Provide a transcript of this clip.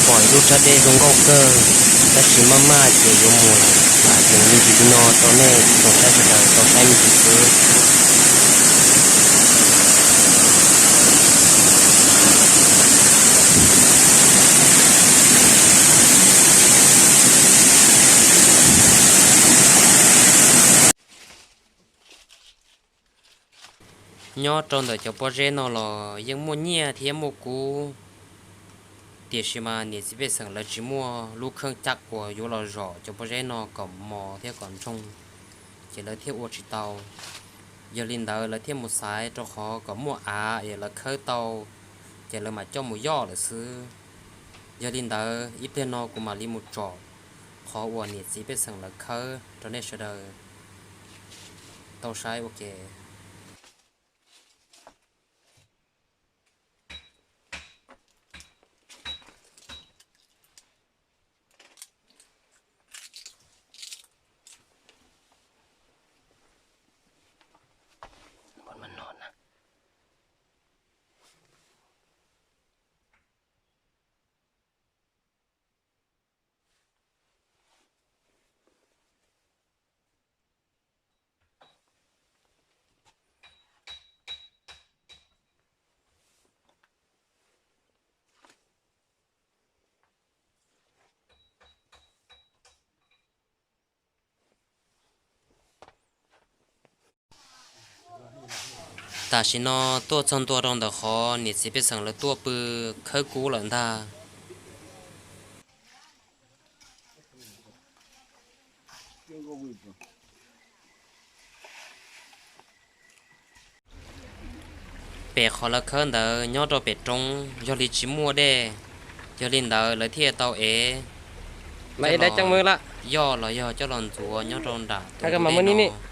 Pom ib lub rab dej zoo nkauj kawg, tab sis maj maj ces yuav mus lawm. Ces li ntsis li no rau nej tsoom saib sawv daws tau saib me ntsis xwb. Nyob rau ntawm cov pob zeb no los yeej muaj nyiaj thiab muaj kub, tiam sis mas niam txiv pej xeem lawv tsis muaj lub kheej caj uas yuav los zom cov pob zeb no kom mos thiab kom ntsoog, ces lawv thiaj ua tsis tau. Yog li ntawd lawv thiaj mus xaiv rau qhov kom muaj av es lawv khawb tau, ces lawv mam coj mus yoj lawm xwb. Yog li ntawd ib pliag no kuv mam li mus tsom qhov uas niam txiv pej xeem lawv khawb rau nej sawv daws tau saib ua ke. Tam sim no tuaj txog ntua rau ntawm qhov niam txiv pej xeem lawv tuaj pw khawb kub lawm ntag. Pem qhov lawv khawb ntawd nyob rau pem roob, yog li tsis muaj dej, yog li ntawd lawv thiaj tau ev, yoj los yog coj los ntxuav nyob rau nram tus dej no.